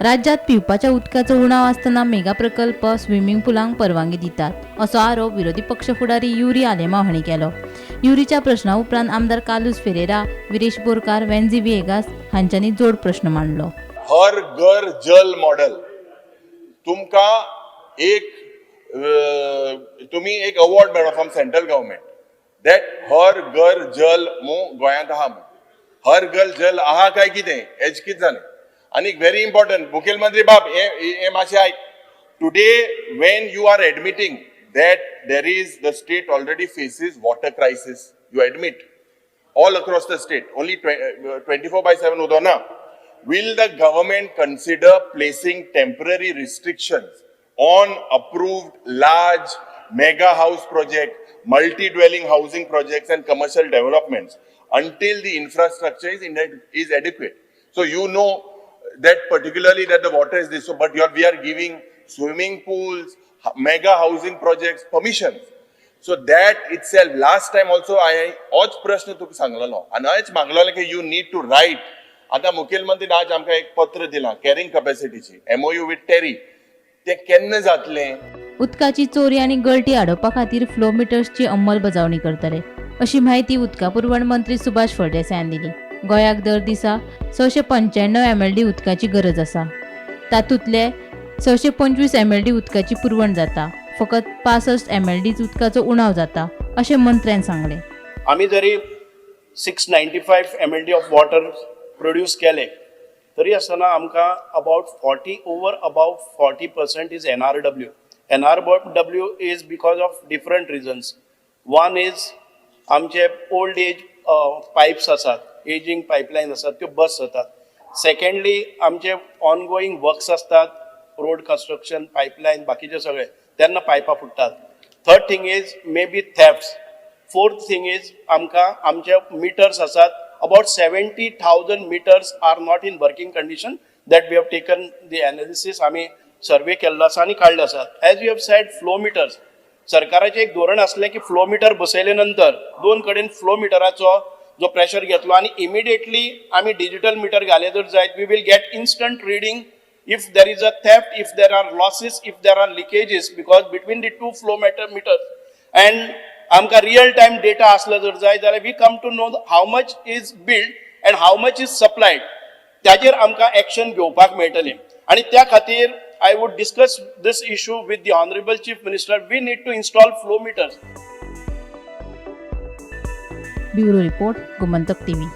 राज्यात पिवपाच्या उदकाचो उणाव आसतना मेगा प्रकल्प, स्विमींग पुलांक परवानगी दितात, असो आरोप विरोधी पक्ष फुडारी युरी आलेमाव हांणी केलो. युरीच्या प्रश्ना उपरांत आमदार कार्लुस फेरेरा, विरेश बोरकार, वेन्झी व्हिएगास हांच्यांनी जोड प्रश्न मांडलो. हर घर जल मॉडेल तुमकां एक तुमी एक अवॉर्ड मेळ्ळो फ्रॉम सेंट्रल गव्हर्मेंट that हर घर जल मू गोंयांत आहा मू. हर घर जल आहा काय कितें हेच कितें जालें? आनी व्हेरी इम्पॉर्टंट, मुखेलमंत्री बाब, हे हे मातशें आयक. Today when you are admitting that there is the state already faces water crisis, you admit all across the state, only 24 by 7 उदक ना. Will the government consider placing temporary restrictions on approved large mega house project, multi-dwelling housing projects and commercial developments until the infrastructure is adequate? So you know that particularly that the water is this, so, but we are giving swimming pools, mega housing projects permissions. So that itself, last time also I होच प्रश्न तुका सांगलेलो आनी हांवेंच मागलेलें की you need to right. आतां मुखेलमंत्रीन आज आमकां एक पत्र दिलां कॅरिंग कपॅसिटीची, एमओयू विथ टेरी, तें केन्ना जातलें? उदकाची चोरी आनी गळटी आडोवपा खातीर फ्लो मिटर्सची अंमलबजावणी करतले, अशी म्हायती उदका पुरवण मंत्री सुभाष फळदेसायान दिली. गोंयाक दर दिसा 695 एमएलडी उदकाची गरज आसा. तातूंतले 625 एमएलडी उदकाची पुरवण जाता. फकत 65 एमएलडी उदकाचो उणाव जाता, अशें मंत्र्यान सांगलें. आमी जरी 695 MLD of water produce केले तरी आसतना आमकां about 40 over about 40% is NRW. NRW is because of different reasons. One is आमचे ओल्ड एज पायप्स आसात, एजींग पायपलायन आसात, त्यो बस्ट जातात. सेकंडली, आमचे ऑनगोईंग वर्क्स आसतात, रोड कन्स्ट्रक्शन, पायपलायन, बाकीचे सगळे, तेन्ना पायपां फुट्टात. Third thing is maybe thefts. Fourth thing is आमकां आमचे मिटर्स आसात, about 70,000 meters are not in working condition that we have taken the analysis. आमी सर्वे केल्लो आसा आनी काडले आसा. As you have said, flow meters, सरकाराचें एक धोरण आसलें की फ्लो मिटर बसयले नंतर दोन कडेन फ्लो मिटराचो जो प्रेशर घेतलो आनी इमिडिएटली आमी डिजिटल मिटर घाले जर जायत, we will get instant reading if there is a theft, if there are losses, if there are leakages, because between the two flow meters and आमकां रियल टायम डेटा आसलो जर जाय जाल्यार we come to know how much is billed and how much is supplied. ताजेर आमकां action घेवपाक मेळटलें आनी त्या खातीर I would discuss this issue with the honourable Chief Minister. We need to install flow meters. Bureau report, Gomantak TV.